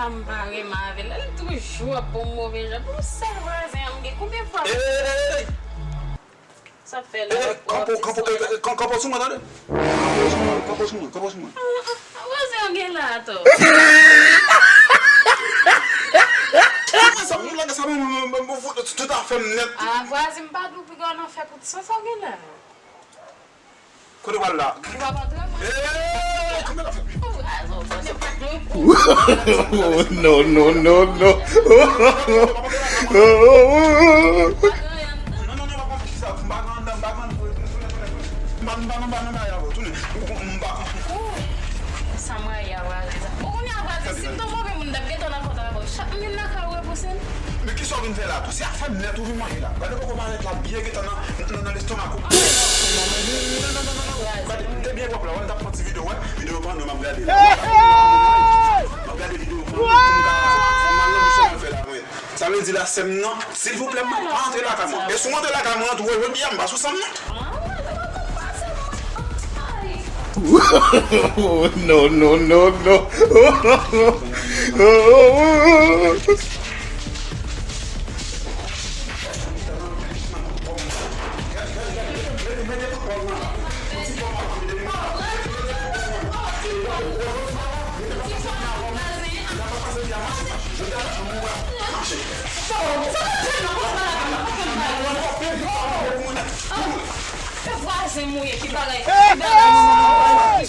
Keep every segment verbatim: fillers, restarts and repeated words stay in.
M pa renmen avè l. Li toujou ap ban m move jan. Pou sèl vwazen an m gen. Konbyen fwa? Ey, ey, ey, ey, ey! Sa fè la, ey, kanpo, kanpo, ey, ey, ey, kanpo sou mwen, tande. Kanpo sou mwen, kanpo sou mwen, kanpo sou mwen. Ah, ah, ah, vwazen an gen la atò. Sa moun la, sa moun, tout afè m nèt. Ah, vwazen, m pa di w piga w nan fè kout san, sa w gen la. Kote w al la? Ou p ap antre, mwen. Ey, kanpe la. No, no, no, no. Non, non, non, pa konn kisa, m pa gen anndan, m pa gen anndan. M pa, m pa, m pa, m pa, m pa, tounen. M pa. Sa m rayi a vwazen sa. Bon, kounye a vwazen, si m te yon move moun, m t ap gentan nan kont avè w. Chak m vin nan kay ou repouse m. Men kisa w vin fè la tou? Se afè m nèt ou vin manje la. Gade kòman parèt la byen gentan nan, nan, nan lestomak ou. Non, non, non, non, non. Gade, m te byen pwòp la, wè, m t ap pran ti videyo, wè. Videyo pandan m ap gade la. M ap gade videyo pandan pou m ka fè mal nan miche m fè la mwen. Sa vle di la sè m nan, silvouplè, m pa antre lakay mwen. E si w antre lakay mwen, tou, jodi a, m pa sou san m nan. No, no, no, no. Vwazen mwen ki bagay, ki bagay.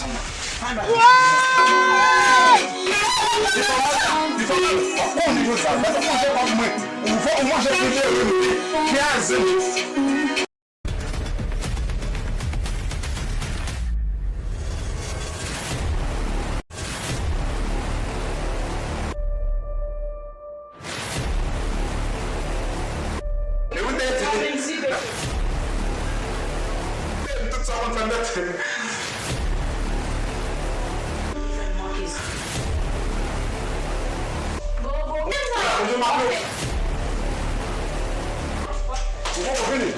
E ou te di li. Tout sa konn fè nèt. Ou poko vini.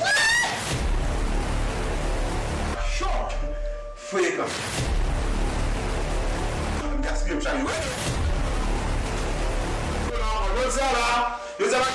Frekan. Gaspiye m chak jou. Jodi a la, jodi a la.